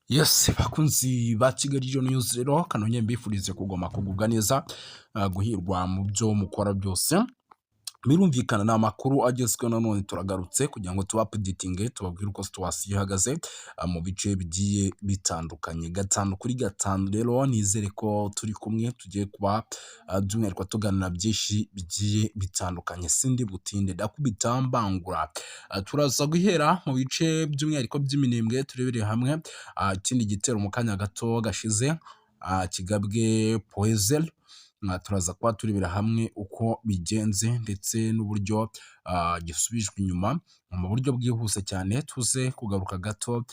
Yes, bakunzi ba Kigali Region News rero, kanongere mbifurize kugoma kugubwa neza, guhirwa mu byo mukora byose. Birumvikana ni amakuru agezweho, nanone turagarutse kugira ngo tuba updating, tubabwire uko situation ihagaze mu bice bigiye bitandukanye gatanu kuri gatanu. Rero nizere ko turi kumwe, tugiye kuba by'umwihariko tuganira byinshi bigiye bitandukanye. Sindi butinde, ndakubita mbangura. Turaza guhera mu bice by'umwihariko by'iminembwe, turebere hamwe ikindi gitero mu kanya gato gashize kigabwe Poezel. Turaza kuba turebera hamwe uko bigenze ndetse n'uburyo gisubijwe inyuma mu buryo bwihuse cyane. Tuze kugaruka gato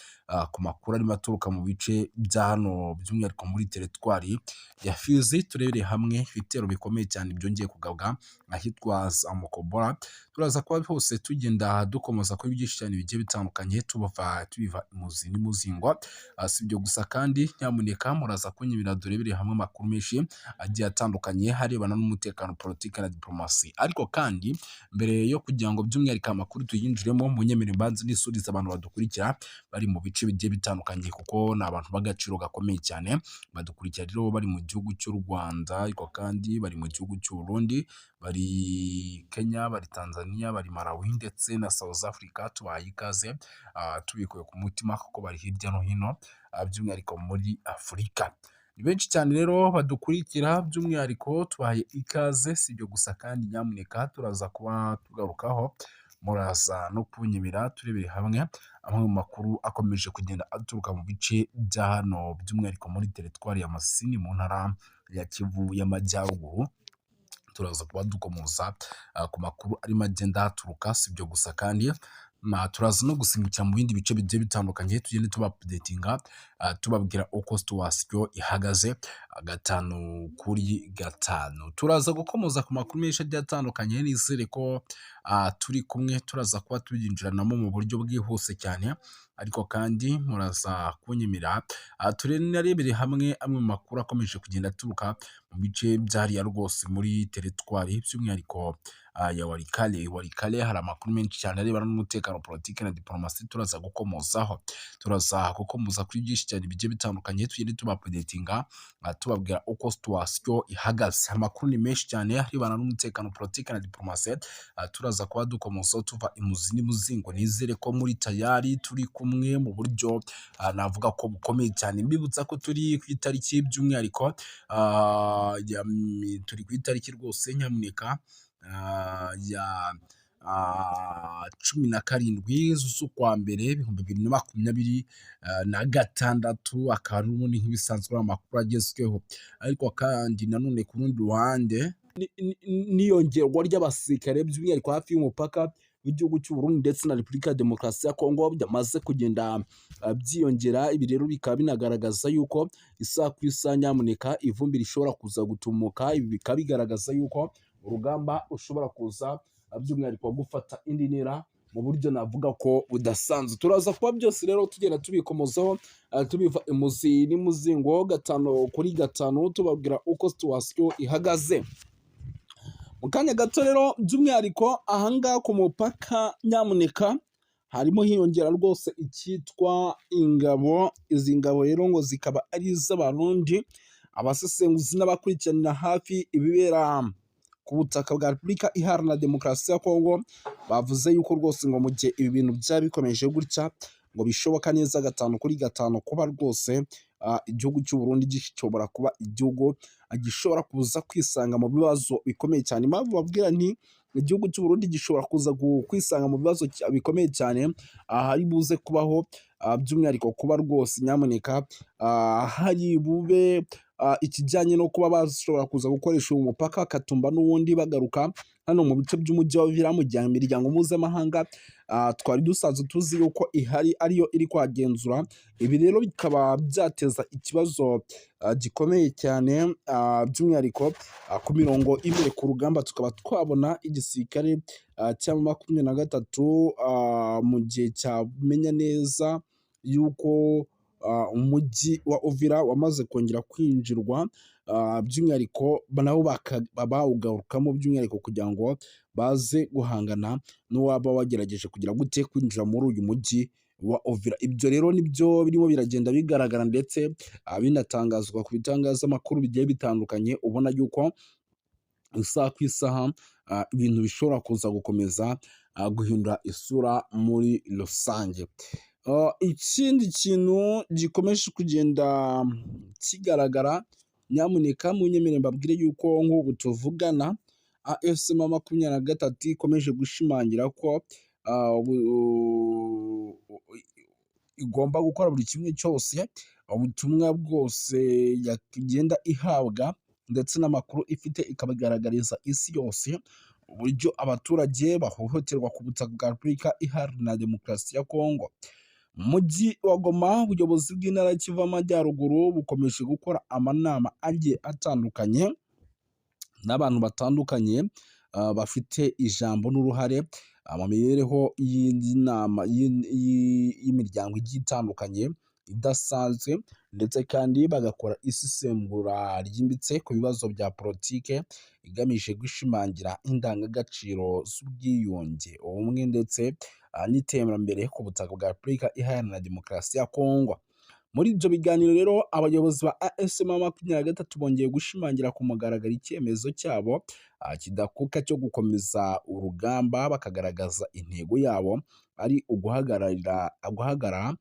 ku makuru arimo aturuka mu bice bya hano, by'umwihariko muri teritwari ya Fizi, turebere hamwe ibitero bikomeye cyane byongeye kugabwa ahitwa za Mukobora. Turaza kuba hose tugenda dukomoza kuri byinshi cyane bigiye bitandukanye, tubava tubiva imuzi n'imuzingwa. Si ibyo gusa kandi, nyamuneka muraza kunyibira turebere hamwe amakuru menshi agiye atandukanye harebana n'umutekano, politiki na diplomasi. Ariko kandi mbere yo kugira ngo by'umwihariko amakuru tuyinjiremo, munyemerere mbanze nisurize abantu badukurikira bari mu bice bigiye bitandukanye, kuko ni abantu b'agaciro gakomeye cyane. Badukurikira rero bari mu gihugu cy'u Rwanda, ariko kandi bari mu gihugu cy'u Burundi, bari Kenya, bari Tanzania, bari Malawi ndetse na South Africa. Tubahaye ikaze tubikuye ku mutima, kuko bari hirya no hino, by'umwihariko muri Afurika. Ni benshi cyane rero badukurikira, by'umwihariko tubahaye ikaze. Si ibyo gusa kandi, nyamuneka turaza kuba tugarukaho, muraza no kunyemera turebere hamwe amwe mu makuru akomeje kugenda aturuka mu bice bya hano, by'umwihariko muri teritwari ya Masisi, mu ntara ya Kivu y'Amajyaruguru. Turaza kuba dukomoza ku makuru arimo agenda haturuka. Si ibyo gusa kandi, turaza no gusimbukira mu bindi bice bigiye bitandukanye, tugende tuba updatinga, tubabwira uko situation ihagaze gatanu kuri gatanu. Turaza gukomoza ku makuru menshi agiye atandukanye. Nizere ko turi kumwe, turaza kuba tubyinjiranamo mu buryo bwihuse cyane. Ariko kandi muraza kunyemera tunarebere hamwe amwe mu makuru akomeje kugenda aturuka mu bice byariya rwose muri teritwari by'umwihariko ya Walikale. Walikale hari amakuru menshi cyane arebana n'umutekano, politiki na diplomasi turaza gukomozaho. Turaza gukomoza kuri byinshi cyane bigiye bitandukanye, tugende tuba updatinga, tubabwira uko situation ihagaze. Amakuru ni menshi cyane arebana n'umutekano, politiki na diplomasi, turaza kuba dukomozaho tuva imuzi n'imuzingo. Nizere ko muri tayari, turi kumwe mu buryo navuga ko bukomeye cyane. Mbibutsa ko turi ku itariki, by'umwihariko turi ku itariki rwose nyamuneka ya 17 z'ukwa mbere 2026, akaba n'ubundi nk'ibisanzwe ari amakuru agezweho. Ariko kandi nanone ku rundi ruhande, n'iyongerwa ry'abasirikare by'umwihariko hafi y'umupaka w'igihugu cy'u Burundi ndetse na Repubulika ya Demokarasi ya Kongo byamaze kugenda byiyongera. Ibi rero bikaba binagaragaza yuko isaha ku isaha nyamuneka ivumbi rishobora kuza gutumuka. Ibi bikaba bigaragaza yuko urugamba rushobora kuza by'umwihariko gufata indi ntera mu buryo navuga ko budasanzwe. Turaza kuba byose rero tugenda tubikomozaho, tubiva imuzi n'imuzingo gatanu kuri gatanu, tubabwira uko situation ihagaze mu kanya gato. Rero by'umwihariko ahangaha ku mupaka nyamuneka harimo hiyongera rwose icyitwa ingabo. Izi ngabo rero ngo zikaba ari iz'Abarundi. Abasesenguzi n'abakurikiranira hafi ibibera ku butaka bwa Repubulika Iharanira Demokarasi ya Kongo bavuze yuko rwose ngo mu gihe ibi bintu byaba bikomeje gutya, ngo bishoboka neza gatanu kuri gatanu kuba rwose igihugu cy'u Burundi gishobora kuba igihugu gishobora kuza kwisanga mu bibazo bikomeye cyane. Impamvu babwira nti igihugu cy'u Burundi gishobora kuza kwisanga mu bibazo bikomeye cyane, hari buze kubaho by'umwihariko kuba rwose nyamuneka hari bube ikijyanye no kuba bashobora kuza gukoresha uyu mupaka bakatumba n'ubundi bagaruka hano mu bice by'umujyi wa Uvira, mu gihe imiryango mpuzamahanga twari dusanzwe tuzi yuko ihari ariyo iri kuhagenzura. Ibi rero bikaba byateza ikibazo gikomeye cyane, by'umwihariko ku mirongo imbere ku rugamba, tukaba twabona igisirikare cya 23 mu gihe cyamenya neza yuko umujyi wa Uvira wamaze kongera kwinjirwa, by'umwihariko nabo bawugarukamo by'umwihariko kugira ngo baze guhangana n'uwaba wagerageje kugira gute kwinjira muri uyu mujyi. wa Uvira. Ibyo rero nibyo birimo biragenda bigaragara ndetse binatangazwa ku bitangazamakuru bigiye bitandukanye, ubona yuko isaha ku isaha ibintu bishobora kuza gukomeza guhindura isura muri rusange. Ikindi kintu gikomeje kugenda kigaragara, nyamuneka munyemerere mbabwire yuko nk'ubu tuvugana AFC M 23 ikomeje gushimangira ko igomba gukora buri kimwe cyose, ubutumwa bwose yagenda ihabwa ndetse n'amakuru ifite ikabigaragariza isi yose, uburyo abaturage bahohoterwa ku butaka bwa Repubulika Iharanira Demokarasi ya Kongo. Mu mujyi wa Goma, ubuyobozi bw'intara ya Kivu y'Amajyaruguru bukomeje gukora amanama agiye atandukanye n'abantu batandukanye bafite ijambo n'uruhare mu mibereho y'inama y'imiryango igiye itandukanye idasanzwe, ndetse kandi bagakora isesengura ryimbitse ku bibazo bya politike igamije gushimangira indangagaciro z'ubwiyunge, ubumwe ndetse n'iterambere ku butaka bwa Repubulika Iharanira Demokarasi ya Kongo. Muri ibyo biganiro rero, abayobozi ba AFC M 23 bongeye gushimangira ku mugaragaro icyemezo cyabo kidakuka cyo gukomeza urugamba, bakagaragaza intego yabo ari uguhagararira guhagarara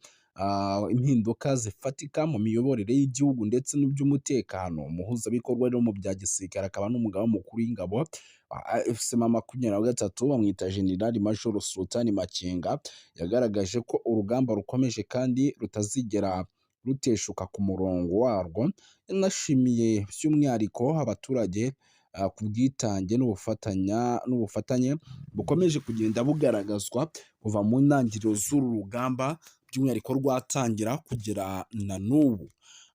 impinduka zifatika mu miyoborere y'igihugu ndetse n'iby'umutekano. Umuhuzabikorwa rero mu bya gisirikare akaba n'umugaba mukuru w'ingabo wa AFC M 23, bamwita General Major Sultani Makenga, yagaragaje ko urugamba rukomeje kandi rutazigera ruteshuka ku murongo warwo. Yanashimiye by'umwihariko abaturage ku bwitange n'ubufatanye bukomeje kugenda bugaragazwa kuva mu ntangiriro z'uru rugamba, by'umwihariko rwatangira kugera na n'ubu.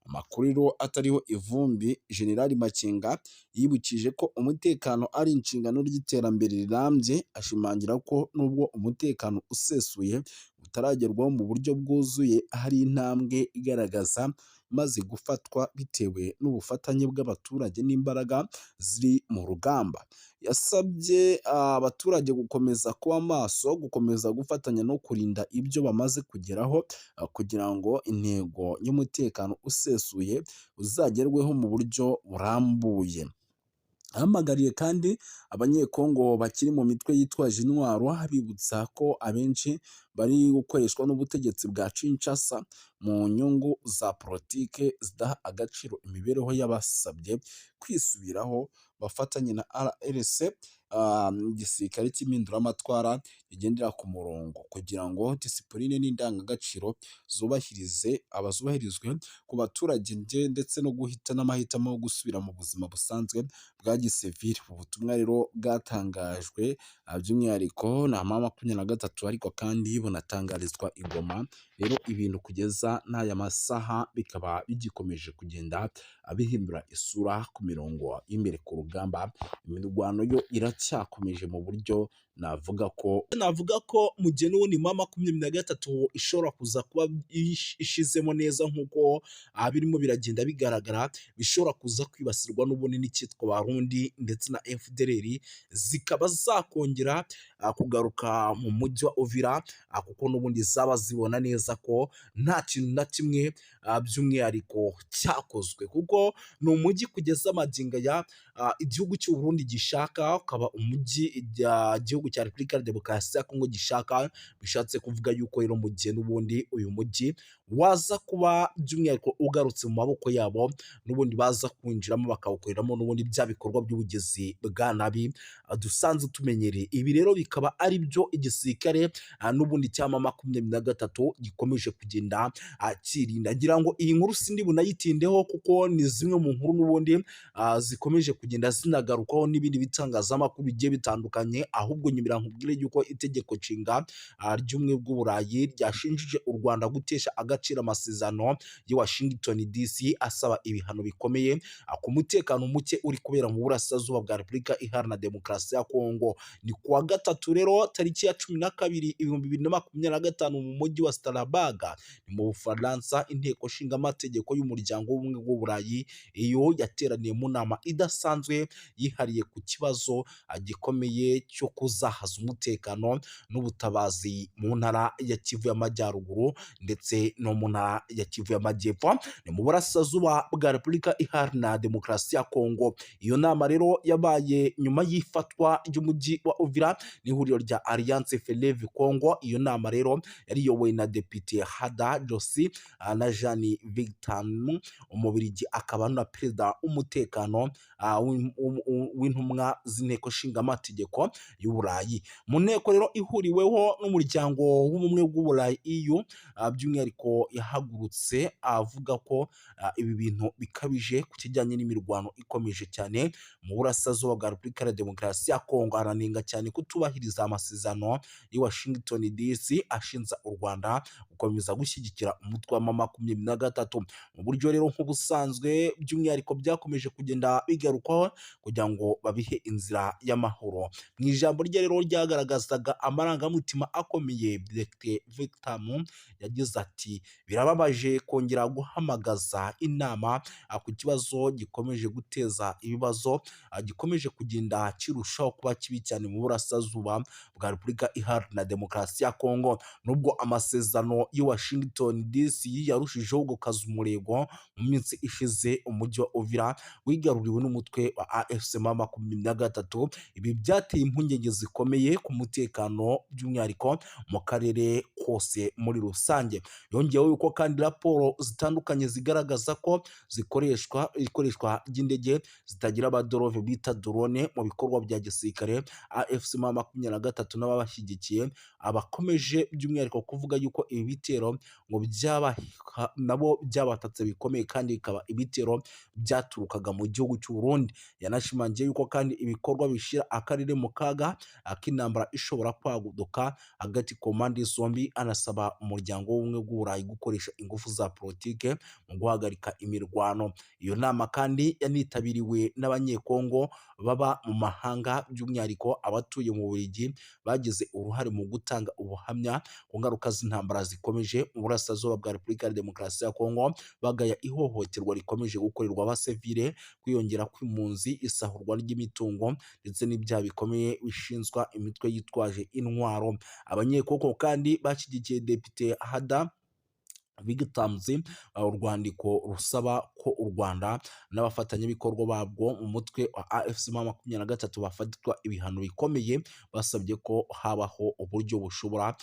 Amakuru rero atariho ivumbi, General Makenga yibukije ko umutekano ari inshingano ry'iterambere rirambye, ashimangira ko nubwo umutekano usesuye utaragerwaho mu buryo bwuzuye, hari intambwe igaragaza imaze gufatwa bitewe n'ubufatanye bw'abaturage n'imbaraga ziri mu rugamba. Yasabye abaturage gukomeza kuba maso, gukomeza gufatanya no kurinda ibyo bamaze kugeraho kugira ngo intego y'umutekano usesuye uzagerweho mu buryo burambuye. Ahamagariye kandi Abanyekongo bakiri mu mitwe yitwaje intwaro, abibutsa ko abenshi bari gukoreshwa n'ubutegetsi bwa Kinshasa mu nyungu za politike zidaha agaciro imibereho y'abasabye kwisubiraho bafatanye na RRC, igisirikare cy'impinduramatwara kigendera ku murongo, kugira ngo disipurine n'indangagaciro zubahirize abazubahirizwe ku baturage ndetse no guhita n'amahitamo yo gusubira mu buzima busanzwe bwa gisivili. Ubu butumwa rero bwatangajwe by'umwihariko na M 23, ariko kandi bunatangarizwa i Goma. Rero ibintu kugeza n'aya masaha bikaba bigikomeje kugenda bihindura isura ku mirongo y'imbere ku rugamba. Imirwano yo iracyakomeje mu buryo navuga ko mu gihe n'ubundi M 23 ishobora kuza kuba ishizemo neza nk'uko birimo biragenda bigaragara, bishobora kuza kwibasirwa n'ubundi n'icyitwa Barundi ndetse na FDLR, zikaba zakongera kugaruka mu mujyi wa Uvira, kuko n'ubundi zaba zibona neza ko nta kintu na kimwe by'umwihariko cyakozwe, kuko ni umujyi kugeza magingo aya igihugu cy'u Burundi gishaka, ukaba umujyi igihugu cya Repubulika ya Demokarasi ya Kongo gishaka. Bishatse kuvuga yuko rero mu gihe n'ubundi uyu mujyi waza kuba by'umwihariko ugarutse mu maboko yabo, n'ubundi baza kwinjiramo bakawukoreramo n'ubundi bya bikorwa by'ubugizi bwa nabi dusanzwe tumenyereye. Ibi rero bikaba ari byo igisirikare n'ubundi cya M 23 gikomeje kugenda cyirinda. Ngira ngo iyi nkuru sindi bunayitindeho, kuko ni zimwe mu nkuru n'ubundi zikomeje kugenda zinagarukwaho n'ibindi bitangazamakuru bigiye bitandukanye. Ahubwo nyumira nkubwire yuko itegeko nshinga ry'ubumwe bw'Uburayi ryashinjije u Rwanda gutesha agaciro agaciro amasezerano y'i Washington DC, asaba ibihano bikomeye ku mutekano muke uri kubera mu burasirazuba bwa Repubulika Iharanira Demokarasi ya Kongo. Ni kuwa gatatu rero tariki ya 12 2025 mu mujyi wa Strasbourg ni mu Bufaransa, inteko nshingamategeko y'umuryango w'ubumwe bw'Uburayi iyo yateraniye mu nama idasanzwe yihariye ku kibazo gikomeye cyo kuzahaza umutekano n'ubutabazi mu ntara ya Kivu y'Amajyaruguru ndetse no mu ntara ya Kivu y'Amajyepfo, ni mu burasirazuba bwa Repubulika Iharanira Demokarasi ya Kongo. Iyo nama rero yabaye nyuma y'ifatwa ry'umujyi wa Uvira n'ihuriro rya Alliance Fleuve Congo. Iyo nama rero yari iyobowe na Depite Hada Josi na Jean Victor, Umubirigi akaba na perezida w'umutekano w'intumwa z'inteko nshingamategeko y'Uburayi. Mu nteko rero ihuriweho n'umuryango w'ubumwe bw'Uburayi EU, by'umwihariko yahagurutse avuga ko ibi bintu bikabije ku kijyanye n'imirwano ikomeje cyane mu burasirazuba bwa Repubulika ya Demokarasi ya Kongo, aranenga cyane kutubahiriza amasezerano y'i Washington DC ashinja u Rwanda gukomeza gushyigikira umutwe wa M23 mu buryo rero nk'ubusanzwe, by'umwihariko byakomeje kugenda bigarukwaho kugira ngo babihe inzira y'amahoro. Mu ijambo rye rero ryagaragazaga amarangamutima akomeye, Dr Victor yagize ati: "Birababaje kongera guhamagaza inama ku kibazo gikomeje guteza ibibazo, gikomeje kugenda kirushaho kuba kibi cyane mu burasirazuba bwa Repubulika Iharanira Demokarasi ya Kongo. Nubwo amasezerano y'i Washington DC yarushijeho gukaza umurego, mu minsi ishize umujyi wa Uvira wigaruriwe n'umutwe wa AFC M23. Ibi byateye impungenge zikomeye ku mutekano, by'umwihariko mu karere kose muri rusange." Yongeyeho yuko kandi raporo zitandukanye zigaragaza ko zikoreshwa ikoreshwa ry'indege zitagira abadereva bita drone mu bikorwa bya gisirikare. AFC M23 n'ababashyigikiye abakomeje by'umwihariko kuvuga yuko ibi bitero ngo byaba nabo byabatatse bikomeye, kandi bikaba ibitero byaturukaga mu gihugu cy'u Burundi. Yanashimangiye yuko kandi ibikorwa bishyira akarere mu kaga k'intambara ishobora kwaduka hagati ku mpande zombi, anasaba umuryango w'ubumwe bw'Uburayi gukoresha ingufu za politike mu guhagarika imirwano. Iyo nama kandi yanitabiriwe n'Abanyekongo baba mu mahanga, by'umwihariko abatuye mu Bubiligi, bagize uruhare mu gutanga ubuhamya ku ngaruka z'intambara zikomeje mu burasirazuba bwa Repubulika ya Demokarasi ya Kongo, bagaya ihohoterwa rikomeje gukorerwa abasivile, kwiyongera kw'impunzi, isahurwa ry'imitungo ndetse n'ibyaha bikomeye bishinzwa imitwe yitwaje intwaro. Abanyekongo kandi bashyigikiye Depite Hada Vigtamzi urwandiko rusaba ko u Rwanda n'abafatanyabikorwa babwo mu mutwe wa AFC M23 bafatirwa ibihano bikomeye. Basabye ko habaho uburyo bushobora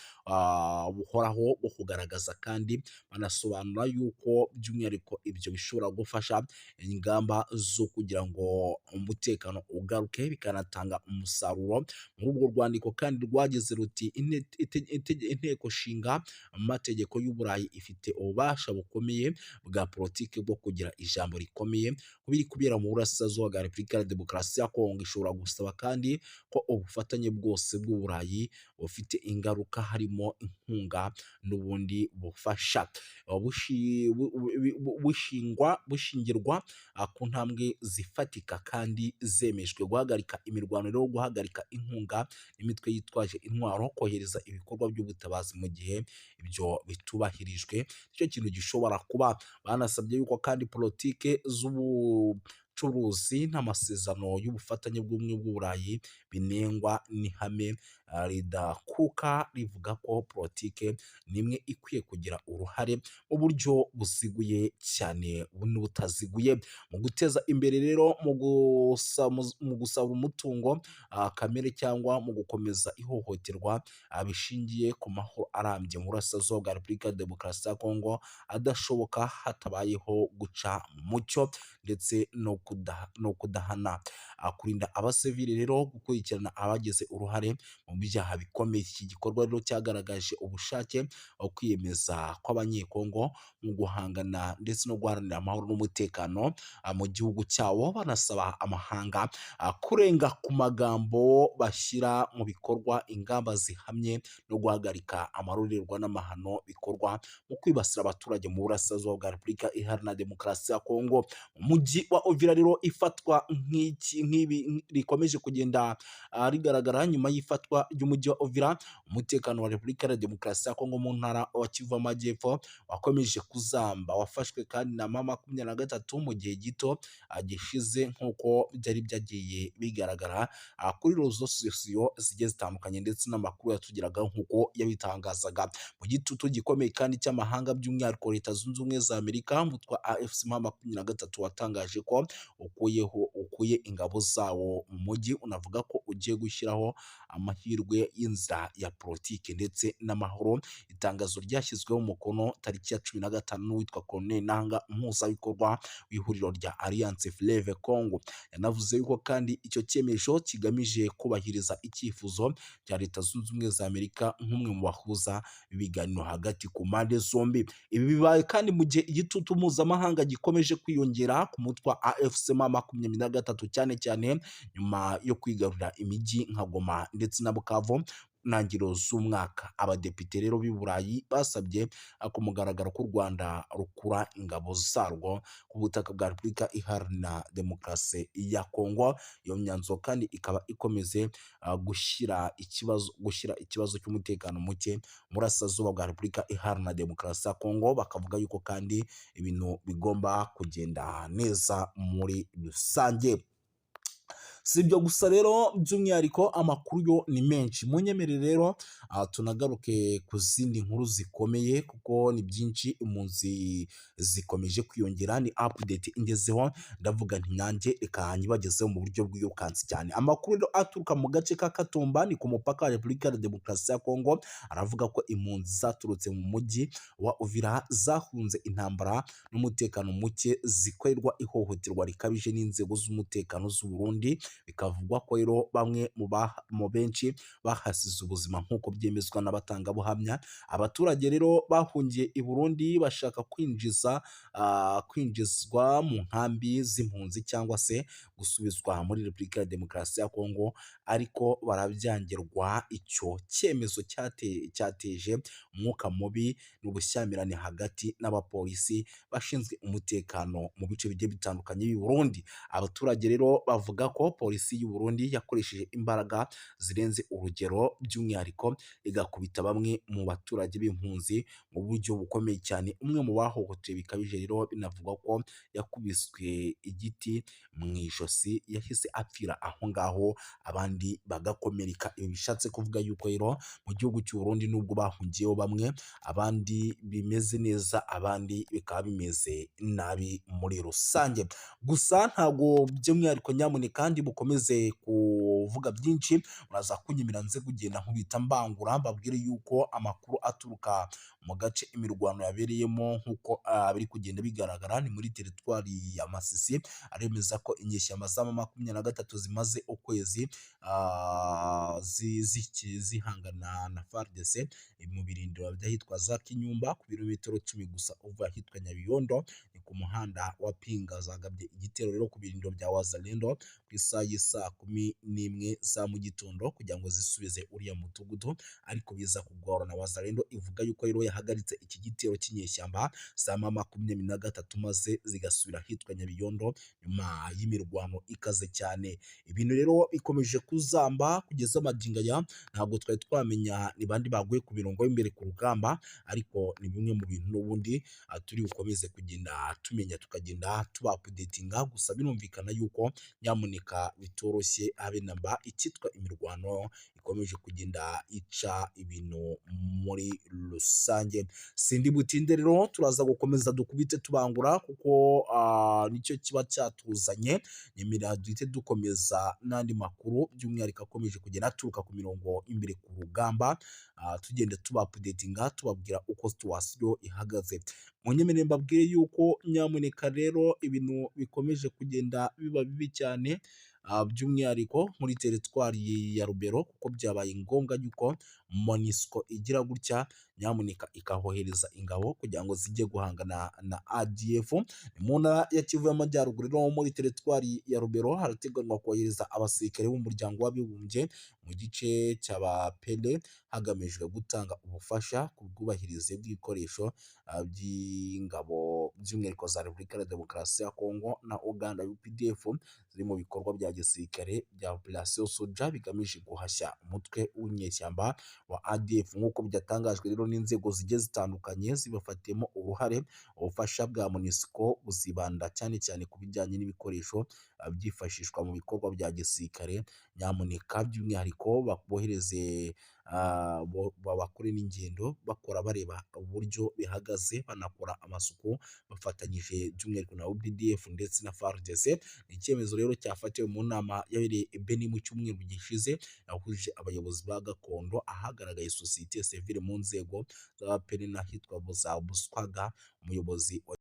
buhoraho bwo kugaragaza, kandi banasobanura yuko by'umwihariko ibyo bishobora gufasha ingamba zo kugira ngo umutekano ugaruke, bikanatanga umusaruro. Muri urwo rwandiko kandi rwagize ruti: "Inteko nshinga amategeko y'Uburayi ifite ububasha bukomeye bwa politiki bwo kugira ijambo rikomeye ku biri kubera mu burasirazuba bwa Repubulika ya Demokarasi ya Kongo. Ishobora gusaba kandi ko ubufatanye bwose bw'Uburayi bufite ingaruka, harimo inkunga n'ubundi bufasha, bushingirwa ku ntambwe zifatika kandi zemejwe: guhagarika imirwano rero, guhagarika inkunga imitwe yitwaje intwaro, kohereza ibikorwa by'ubutabazi. Mu gihe ibyo bitubahirijwe, nicyo kintu gishobora kuba." Banasabye yuko kandi politike z'ubucuruzi n'amasezerano y'ubufatanye bw'ubumwe bw'Uburayi binengwa n'ihame ridakuka rivuga ko politike nimwe ikwiye kugira uruhare mu buryo buziguye cyane n'ubutaziguye mu guteza imbere rero mu gusaba umutungo kamere cyangwa mu gukomeza ihohoterwa bishingiye ku mahoro arambye mu burasirazuba bwa Repubulika ya Demokarasi ya Kongo adashoboka hatabayeho guca mu mucyo ndetse no kudahana, kurinda abasivili rero, gukurikirana abagize uruhare mu mu byaha bikomeye. Iki gikorwa rero cyagaragaje ubushake wo kwiyemeza kw'Abanyekongo mu guhangana ndetse no guharanira amahoro n'umutekano mu gihugu cyabo, banasaba amahanga kurenga ku magambo bashyira mu bikorwa ingamba zihamye no guhagarika amarorerwa n'amahano bikorwa mu kwibasira abaturage mu burasirazuba bwa Repubulika Iharanira Demokarasi ya Kongo. Umujyi wa Uvira rero ifatwa nk'iki nk'ibi rikomeje kugenda rigaragara nyuma y'ifatwa ry'umujyi wa Uvira. Umutekano wa Repubulika Iharanira Demokarasi ya Kongo mu ntara wa Kivu Amajyepfo wakomeje kuzamba, wafashwe kandi na M23 mu gihe gito gishize, nk'uko byari byagiye bigaragara kuri réseaux sociaux zigiye zitandukanye ndetse n'amakuru yatugeragaho nk'uko yabitangazaga. Mu gitutu gikomeye kandi cy'amahanga, by'umwihariko Leta Zunze Ubumwe za Amerika, umutwe wa AFC M23 watangaje ko ukuyeho ukuye ingabo zawo mu mujyi, unavuga ko ugiye gushyiraho amahirwe y'inzira ya politiki ndetse n'amahoro. Itangazo ryashyizweho umukono tariki ya 15 n'uwitwa Corneille Nanga, umuhuzabikorwa w'ihuriro rya Alliance Fleuve Congo. Yanavuze yuko kandi icyo cyemezo kigamije kubahiriza icyifuzo cya Leta Zunze Ubumwe za Amerika nk'umwe mu bahuza ibiganiro hagati ku mpande zombi. Ibi bibaye kandi mu gihe igitutu mpuzamahanga gikomeje kwiyongera ku mutwe wa AFC M23, cyane cyane nyuma yo kwigarurira imijyi nka Goma ndetse na Bukavu ntangiriro z'umwaka. Abadepite rero b'i Burayi basabye ku mugaragaro ko u Rwanda rukura ingabo zarwo ku butaka bwa Repubulika Iharanira Demokarasi ya Kongo. Iyo myanzuro kandi ikaba ikomeze gushyira ikibazo cy'umutekano muke mu burasirazuba bwa Repubulika Iharanira Demokarasi ya Kongo, bakavuga yuko kandi ibintu bigomba kugenda neza muri rusange. Si ibyo gusa rero, by'umwihariko amakuru yo ni menshi. Munyemerere rero tunagaruke ku zindi nkuru zikomeye, kuko ni byinshi. Impunzi zikomeje kwiyongera, ni update ingezeho, ndavuga nti nanjye reka nyibagezeho mu buryo bwirukansi cyane. Amakuru rero aturuka mu gace ka Katumba, ni ku mupaka wa Repubulika ya Demokarasi ya Kongo, aravuga ko impunzi zaturutse mu mujyi wa Uvira zahunze intambara n'umutekano muke, zikorerwa ihohoterwa rikabije n'inzego z'umutekano z'u Burundi. Bikavugwa ko rero bamwe mu benshi bahasize ubuzima, nk'uko byemezwa n'abatangabuhamya. Abaturage rero bahungiye i Burundi bashaka kwinjizwa mu nkambi z'impunzi cyangwa se gusubizwa muri Repubulika ya Demokarasi ya Kongo, ariko barabyangirwa. Icyo cyemezo cyateje umwuka mubi n'ubushyamirane hagati n'abapolisi bashinzwe umutekano mu bice bigiye bitandukanye by'i Burundi. Abaturage rero bavuga ko polisi y'u Burundi yakoresheje imbaraga zirenze urugero, by'umwihariko igakubita bamwe mu baturage b'impunzi mu buryo bukomeye cyane. Umwe mu bahohotewe bikabije rero binavugwa ko yakubiswe igiti mu ijosi, yahise apfira aho ngaho, abandi bagakomereka. Ibi bishatse kuvuga yuko rero mu gihugu cy'u Burundi, nubwo bahungiyeho bamwe, abandi bimeze neza, abandi bikaba bimeze nabi muri rusange. Gusa ntabwo by'umwihariko, nyamuneka ndi bukomeze kuvuga byinshi, muraza kunyemera nze kugenda nkubita mbangura, mbabwire yuko amakuru aturuka mu gace imirwano yabereyemo, nk'uko biri kugenda bigaragara, ni muri teritwari ya Masisi, aremeza ko inyeshyamba za M23 zimaze ukwezi zihangana na FARDC mu birindiro by'ahitwa za Kinyumba, ku birometero 10 gusa uva ahitwa Nyabiyondo, ni ku muhanda wa Pinga. Zagabye igitero rero ku birindiro bya Wazalendo ku isaha y'isaa 11 za mu gitondo kugira ngo zisubize uriya mudugudu, ariko biza kugorana. Wazalendo ivuga yuko rero yahagaritse iki gitero cy'inyeshyamba za M23, maze zigasubira ahitwa Nyabiyondo nyuma y'imirwano ikaze cyane. Ibintu rero bikomeje kuzamba kugeza magingo aya, ntabwo twari twamenya ni bandi baguye ku mirongo y'imbere ku rugamba, ariko ni bimwe mu bintu n'ubundi turi bukomeze kugenda tumenya, tukagenda tuba-updatinga. Gusa birumvikana yuko nyamuneka bitoroshye habe namba, icyitwa imirwano ikomeje kugenda ica ibintu muri rusange. Sindi butinde rero, turaza gukomeza dukubite tubangura, kuko nicyo kiba cyatuzanye. Nyemerera duhite dukomeza n'andi makuru, by'umwihariko akomeje kugenda aturuka ku mirongo imbere ku rugamba, tugenda tuba-updatinga, tubabwira uko situation ihagaze. Munyemerere mbabwire yuko nyamuneka rero ibintu bikomeje kugenda biba bibi cyane. By'umwihariko muri teritwari ya Rubero, kuko byabaye ngombwa yuko MONUSCO igira gutya nyamuneka ikahohereza ingabo kugira ngo zijye guhangana na ADF. Mu ntara ya Kivu y'Amajyaruguru no muri teritwari ya Rubero harateganywa kohereza abasirikare b'umuryango w'abibumbye mu gice cy'Abapele, hagamijwe gutanga ubufasha ku bwubahirize bw'ibikoresho by'ingabo, by'umwihariko za Repubulika ya Demokarasi ya Kongo na Uganda UPDF, ziri mu bikorwa bya gisirikare bya Operation Soja bigamije guhashya umutwe w'inyeshyamba wa ADF, nk'uko byatangajwe rero n'inzego zigiye zitandukanye zibafatiyemo uruhare. Ubufasha bwa MONUSCO buzibanda cyane cyane ku bijyanye n'ibikoresho byifashishwa mu bikorwa bya gisirikare, nyamuneka by'umwihariko bohereze, bakore n'ingendo bakora bareba uburyo bihagaze, banakora amasuku bafatanyije by'umwihariko na UPDF ndetse na FARDC. Ni icyemezo rero cyafatiwe mu nama yabereye i Beni mu cyumweru gishize, yahuje abayobozi ba gakondo, ahagaragaye sosiyete sivile mu nzego z'Abapeni n'ahitwa za Buswaga, umuyobozi wa